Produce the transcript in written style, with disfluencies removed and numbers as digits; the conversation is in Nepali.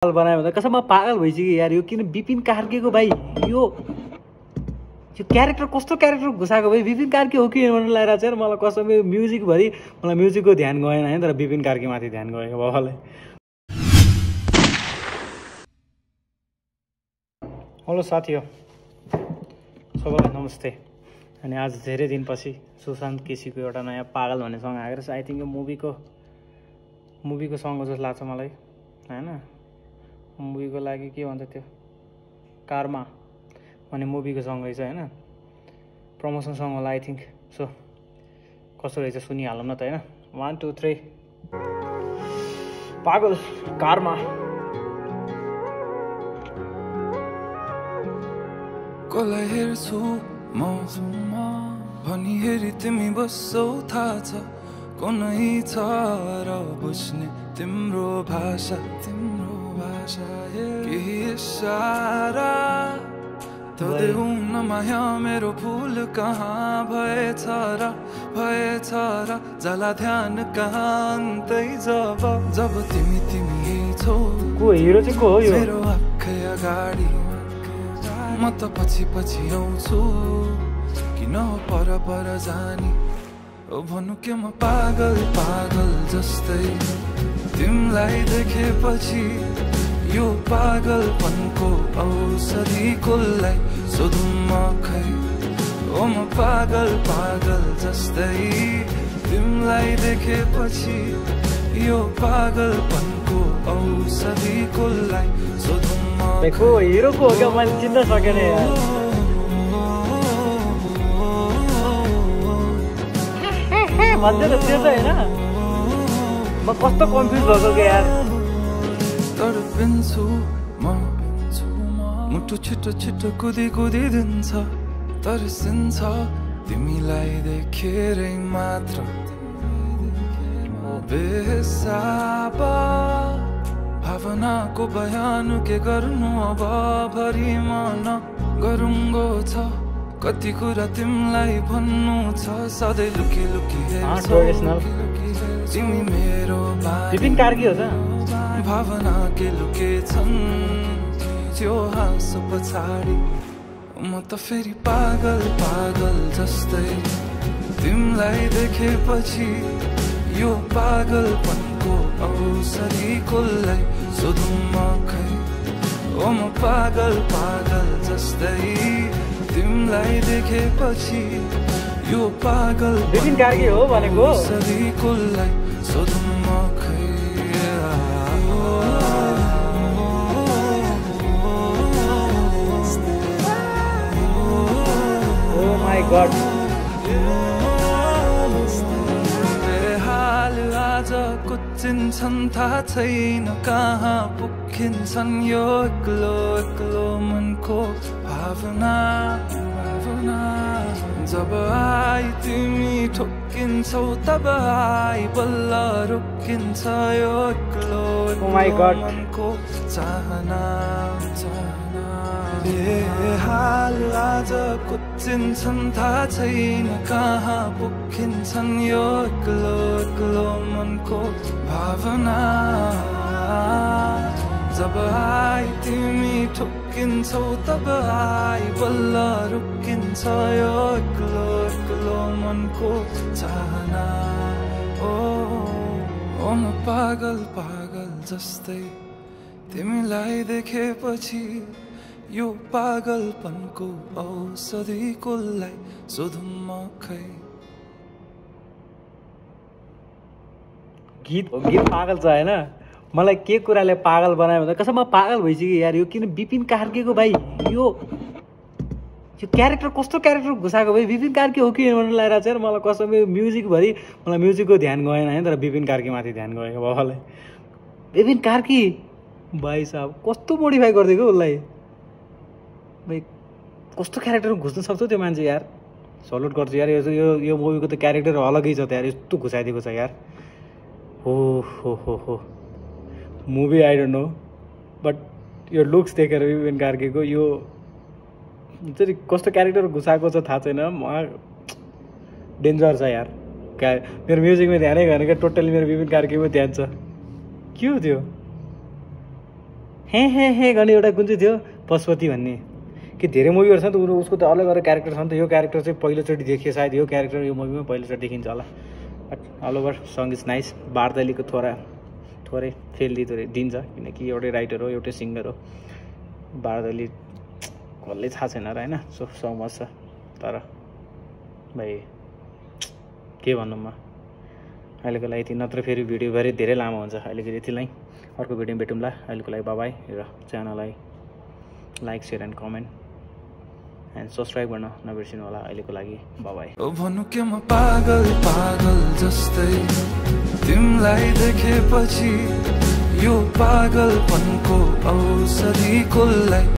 पागल बनायो भन्दा कसम म पागल भइसक्यो यार। यो किन विपिन कार्कीको भाइ यो क्यारेक्टर कस्तो क्यारेक्टर घुसाएको भाइ। विपिन कार्की हो कि भन्नु लागिरहेको छ यार मलाई कसम। यो म्युजिकभरि मलाई म्युजिकको ध्यान गएन है, तर विपिन कार्कीमाथि ध्यान गएको बाबाले। हेलो साथीहरू, सबैलाई नमस्ते। अनि आज धेरै दिनपछि सुशान्त केसीको एउटा नयाँ पागल भन्ने सङ आएको छ। आई थिङ्क यो मुभीको सङ हो जस्तो लाग्छ मलाई होइन। मुभीको लागि के भन्छ त्यो कर्मा भन्ने मुभीको सङ रहेछ होइन। प्रमोसन सङ होला आई थिङ्क। सो कस्तो रहेछ सुनिहालौँ न त होइन। 1 2 3 पागल कर्मा। कसलाई हेर्छु म भनी हेरी तिमी बस्छौ थाहा छ कुनै छ र बुझ्ने तिम्रो भाषा केही इसारा तदै हुन माया मेरो भुल कहाँ भएछ र जला ध्यान कहाँ अन्तै जब तिमी छौ को हिरो चाहिँ को हो यो? मेरो आँखै अगाडि म त पछि आउँछु किन पर जानी ओ भन्नु के म पागल जस्तै तिमीलाई देखेपछि यो पागलपनको औषधि कसलाई सोधौँ म खै। ओ म पागल जस्तै तिमीलाई देखेपछि यो पागलपनको औषधि कसलाई सोधौँ म को हिरो को हो क्या मैले चिन्न सकेन यार। भन्दै त त्यो त होइन म कस्तो कन्फ्युज भएको क्या यार। तडपिन्छु म मुटु छिटो कुदी दिन्छ तर्सिन्छ तिमीलाई देखेरै मात्र बेसाब भावनाको बयान के गर्नु अब भरि मन गरुङ्गो छ कति कुरा तिमीलाई भन्नु छ सधैँ लुकी तिमी मेरो विपिन कार्की हो त। भावना के लुके छन् त्यो हाँसो पछाडि म त फेरि पागल जस्तै तिमीलाई देखेपछि यो पागलपनको औषधि कसलाई सोधौँ म खै। ओ म पागल जस्तै तिमीलाई देखेपछि यो पागल विपिन कार्की हो भनेको औषधि कसलाई सोधौँ म खै। Oh my God. हाल आज कुचिन्छन् थाहा छैन कहाँ पुगिन्छन् यो एक्लो मनको भावना जब आई तिमी ठोकिन्छौ तब आई बल्ल रोकिन्छ यो एक्लो मनको चाहना हाल आज कुचिन्छन् थाहा छैन कहाँ पुगिन्छन् यो एक्लो मनको भावना जब आई तिमी ठोकिन्छौ तब आई बल्ल रोकिन्छ यो एक्लो मनको चाहना ओ म पागल जस्तै तिमीलाई देखेपछि यो पागलपनको औषधि कसलाई सोधौँ म खै। गीत पागल छ होइन। मलाई के कुराले पागल बनायो भन्दा कसम म पागल भइसक्यो यार। यो किन विपिन कार्कीको भाइ यो क्यारेक्टर कस्तो क्यारेक्टर घुसाएको भाइ। विपिन कार्की हो कि भन्नु लागिरहेको छ यार मलाई कसम। यो म्युजिकभरि मलाई म्युजिकको ध्यान गएन है, तर विपिन कार्कीमाथि ध्यान गएको बाबाले। विपिन कार्की भाइ साहब कस्तो मोडिफाई गरिदिएको उसलाई भाइ। कस्तो क्यारेक्टर घुस्न सक्छ त्यो मान्छे यार। सल्युट गर्छु यार। यो मुभीको त क्यारेक्टर अलगै छ त यार। यस्तो घुसाइदिएको छ यार। हो movie I don't know but यो लुक्स देखेर विपिन कार्कीको यो चाहिँ कस्तो क्यारेक्टर घुसाएको छ थाहा छैन। डेन्जर छ यार। मेरो म्युजिकमा ध्यानै गरेन क्या। टोटली मेरो विपिन कार्कीमा ध्यान छ। के हो त्यो? हे गर्ने एउटा कुन चाहिँ थियो पशुपति भन्ने कि धेरै मुभीहरू छ नि त उसको त अलग अलग क्यारेक्टर छ नि त यो क्यारेक्टर चाहिँ पहिलोचोटि देखियो सायद यो क्यारेक्टर यो मुभीमा पहिलोचोटि देखिन्छ होला but all over song is nice बारदलीको थोरै फेल दिन्छ किनकि एउटै राइटर हो एउटै सिङ्गर हो बारदली कसले थाहा छैन र होइन सो मच छ तर भाइ के भन्नु म अहिलेको लागि यति नत्र फेरि भिडियो भएर धेरै लामो हुन्छ अहिलेको यति नै अर्को भिडियोमा भेटौँला अहिलेको लागि बाबाई र च्यानललाई like share and comment and subscribe गर्न नबिर्सिनु होला अहिलेको लागि बाबाई भन्नु के म पागल पागल जस्तै तिमीलाई देखेपछि यो पागलपनको औषधि कसलाई